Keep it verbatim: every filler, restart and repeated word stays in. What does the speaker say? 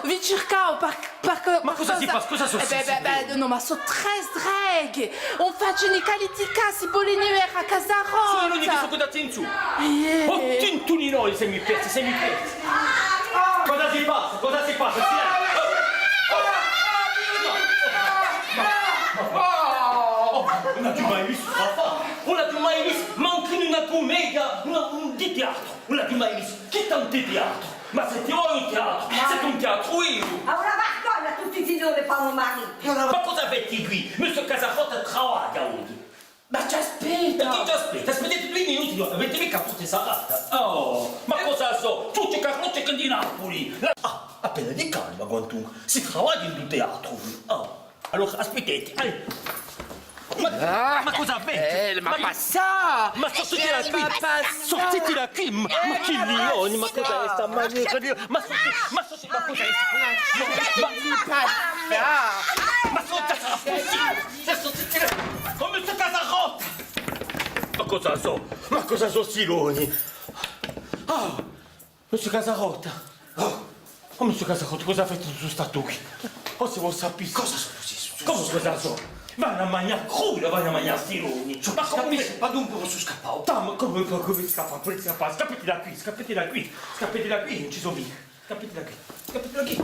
Vi circava par, par, par... Ma cosa si passa? Cosa sò? Eh bè, bè, bè, nò, ma sò trè streghe! Ùn facenu chè liticà, si volenu vede a Casarotta! Sò l'unicu chì sò quì da tintu! Eh. Oh, tintu di noi, semu persi, semu persi! Cosa si passa? Cosa si passa? Silenzio! Oh! Oh! Oh! Ùn l'aghju mai vistu, papà! Ùn l'aghju mai vistu! Mancu in una cummedia, una, un, di teatru! Ùn l'aghju mai vistu! Chì tantu teatru! Ma site voi un teatru! Site un teatru, eiu! Allora, ma cosa tutti i ghjorni pà u maritu? Ma cosa fate quì? Monsieur Casarotta travaglia oghje! Ma ci aspetta! Ma chì ci aspetta? Aspitteti dui minuti, nò? Avete micca a porta sarrata? Oh, ma cosa sò? Tutti carrozzi chì di Napoli! La... Ah, appena di calma, quantunque. Si travaglia in un teatru. Oh. Allora, aspitteti, eh. Ma, ah, ma cosa avete? Eh, ma passa! Ma sortiti da quì! Sortiti da quì! Ma, ma chì lioni, ma cosa hè sta manera di... Ma sortiti, ma sortiti, ma cosa hè sta... Ma, ma, ma cosa sarà possibile? Ma sortiti da... Come sta Casarotta? Ma cosa sò? Ma cosa sò sti lioni? Ah! Monsieur Casarotta! Oh! Oh, monsieur Casarotta, cosa fate tuttu stu statu quì? Oh, si vole sapè. Cosa sò successi? Come cosa sò? Vanu à magnà crudu, vanu à magnà sti lioni. Ma come? Ma dunque sò scappati? Tà, ma come, come, come scappà? Pudete scappà? Scappeti da quì, scappeti da quì, scappeti da quì, ùn ci sò micca. Scappeti da quì, scappeti da quì.